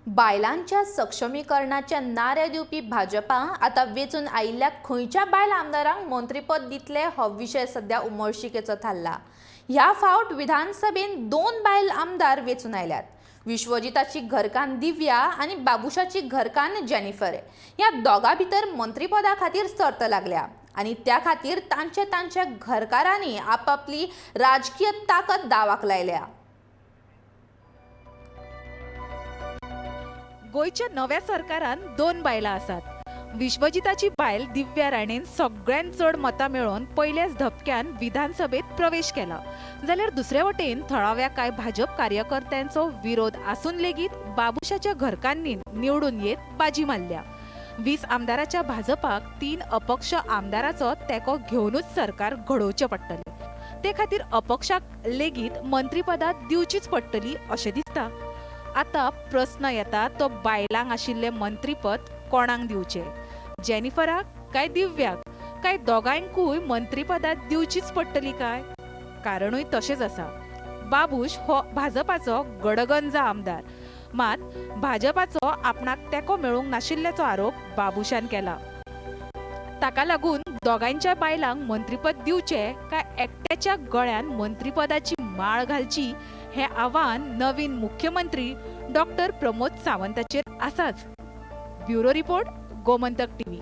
बायलांच्या सक्षमीकरणाचे नारे दिवपी भाजपा आतां वेंचून आयिल्ल्या खंयच्या बायल आमदारांक मंत्रीपद दितले हो विशय सध्या उमळशिकेचो थारला. ह्या फावट विधानसभेन 2 बायल आमदार वेंचून आयल्यात. विश्वजिताची घरकान्न दिव्या आनी बाबुशाची घरकान्न जेनिफर ह्या दोगां भितर मंत्रीपदा खातीर सर्त लागल्या आनी त्या खातीर तांचे तांच्या घरकारांनी आपापली राजकीय ताकद दावाक लायल्या. गोंयच्या नव्या सरकारान 2 बायलां आसात. विश्वजिताची बायल दिव्या राणेन सगळ्यांत चड मतां मेळोवन पयल्याच धपक्यान विधानसभेत प्रवेश केला, जाल्यार दुसरे वटेन थळाव्या कांय भाजप कार्यकर्त्यांचो विरोध आसून लेगीत बाबुशाच्या घरकान्नीन निवडून येत बाजी मारल्या. 20 आमदाराच्या भाजपाक 3 अपक्ष आमदाराचो तेंको घेवनूच सरकार घडोवचें पडटलें. ते खातीर अपक्षाक लेगीत मंत्रीपदां दिवचीच पडटली अशें दिसता. आतां प्रस्न येता तो बायलांक आशिल्लें मंत्रीपद कोणाक दिवचें, जेनिफराक काय दिव्याक, काय दोगांयकूय मंत्रीपदां दिवचीच पडटली काय? कारणूय तशेंच आसा. बाबूश हो भाजपाचो गडगंज आमदार, मात भाजपाचो आपणाक तेंको मेळूंक नाशिल्ल्याचो आरोप बाबूशान केला. ताका लागून दोगांयच्या बायलांक मंत्रीपद दिवचें काय एकट्याच्या गळ्यान मंत्रीपदाची माळ घालची हें आव्हान नवीन मुख्यमंत्री डॉक्टर प्रमोद सावंताचेर आसाच. Bureau report, Gomantak TV.